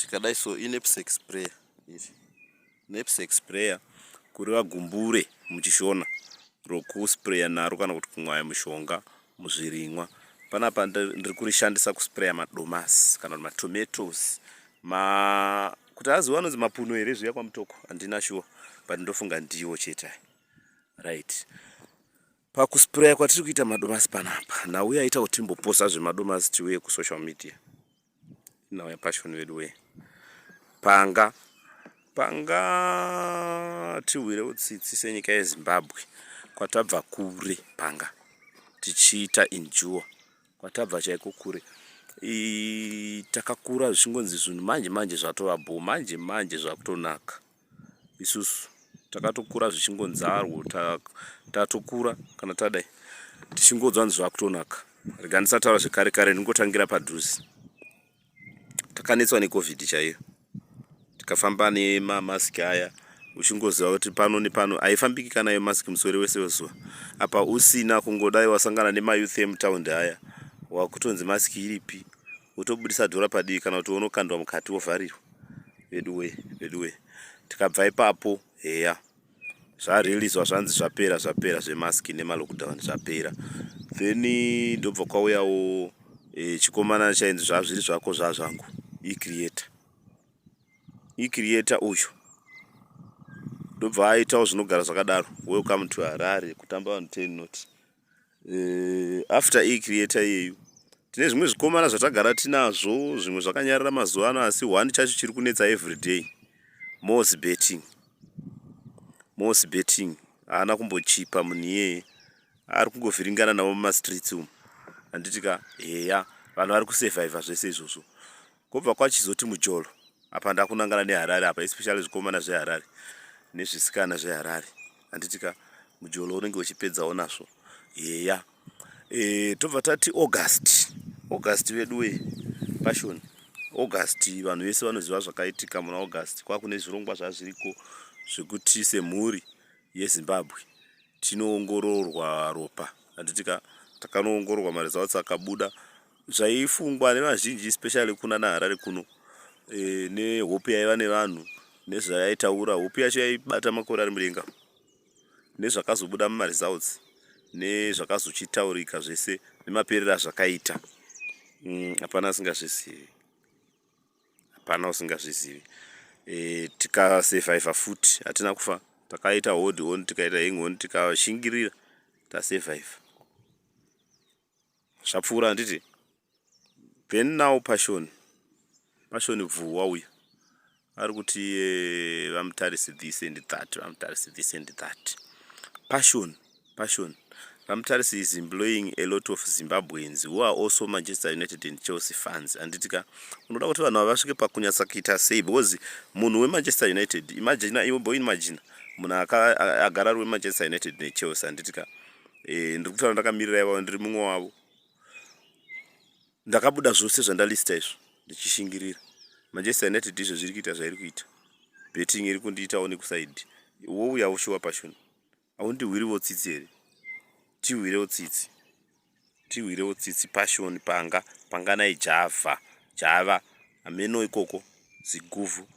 Tikadai so, iknapsack sprayer iri, knapsack sprayer, kureva gumbure muchiShona, rokuspreya naro kana kuti kumwaya mushonga muzvirimwa. Panapa ndiri kurishandisa kuspreya madomasi kana kuti matomatoes, ma kuti aziva anonzi mapuno here zviya kwaMutoko, handina sure, but ndofunga ndiwo chete. Right, pakuspreya kwatiri kuita madomasi panapa, nhau yaita kuti timboposa zvemadomasi tiuye kusocial media, nhau yaPassion vedu wee. Panga panga tihwirewo tsitsi senyika yeZimbabwe. Kwatabva kure, panga tichiita endure, kwatabva chaiko kure. Takakura zvichingonzi zvinhu manje manje zvatova bho, manje manje zvakutonaka. Isusu takatokura zvichingonzarwo, tatokura kana tadai tichingodzwa nzi zvakutonaka. Rega ndisataura zvekare kare, ndingotangira padhuze. Takanetswa neCOVID chaiyo, tikafamba nemamasiki aya, uchingoziva kuti pano nepano haifambiki kana yemasiki muswere wese wezuva. Apa usina kungodai wasangana nemayouth emutaundi aya, wakutonzi masiki iripi, wotobudisa dhora padivi kana kuti unokandwa mukati wovharirwa. Veduwe, veduwe, tikabva ipapo heya, zvareleaswa, zvanzi zvapera, zvapera zvemaski nemalockdown zvapera. Then ndobva kwauyawo chikomana chainzi zvazviri zvako zvazvangu, ecreator, ecreator uyu ndobva aitawo zvinogara zvakadaro. Welcome to Harare, kutamba vanhu 10 not after ecreator iyeyu. Tine zvimwe zvikomana zvatagara tinazvo, zvimwe zvakanyarara mazuva ano, asi one chacho chiri kunetsa everyday, Mos Betting. Mos Betting haana kumbochipa munhu iyeye, ari kungovhiringana navo mumastreets umu, handiti ka? Heya, vanhu vari kusurvivha zvese izvozvo. Kwobva kwachizoti mujolo apa, ndakunangana neHarare apa, especially zvikomana zveHarare nezvisikana zveHarare, handiti ka? Mujolo unenge uchipedzawo nazvo. Heya, tobva tati August. August veduwe, Passion, August vanhu vese vanoziva zvakaitika muna August. Kwakune zvirongwa zvazviriko zvekuti semhuri yeZimbabwe tinoongororwa ropa, handiti ka? Takanoongororwa, maresults akabuda zvaifungwa nevazhinji, especially kuna naHarare kuno, nehope yaiva nevanhu nezvayaitaura. Hope yacho yaibata makore ari mudenga, nezvakazobuda mumaresults nezvakazochitaurika zvese nemaperero azvakaita, hapana asingazvizivi, hapana usingazvizivi. Tikasurvivha futi, hatina kufa. Takaita hold on, tikaita hang on, tikashingirira, tasurvivha, zvapfuura, handiti? Then now Passion, Passion Bvu wauya ari kuti vaMutarisi this and that, vaMutarisi this and that. Passion, Passion, vaMutarisi is employing a lot of Zimbabweans who are also Manchester United and Chelsea fans, handiti ka? Unoda kuti vanhu ava vasvike pakunyatsa kuita sei? Because munhu weManchester United, imagine, iwe imagine munhu agara ari weManchester United neChelsea, handiti ka? Ndiri kutaura ndakamirira ivavo, ndiri mumwe wavo. Ndakabuda zvose zvandalista izvo ndichishingirira Manchester United. Izvo zviri kuita zvairi kuita, betting iri kundiitawo nekusaidi. Wouyawo shuwa, Passion, haundihwiriwo tsitsi here? Tihwirewo tsitsi, tihwirewo tsitsi, Passion. Panga panganai, Java, Java, hameno ikoko ziguvhu.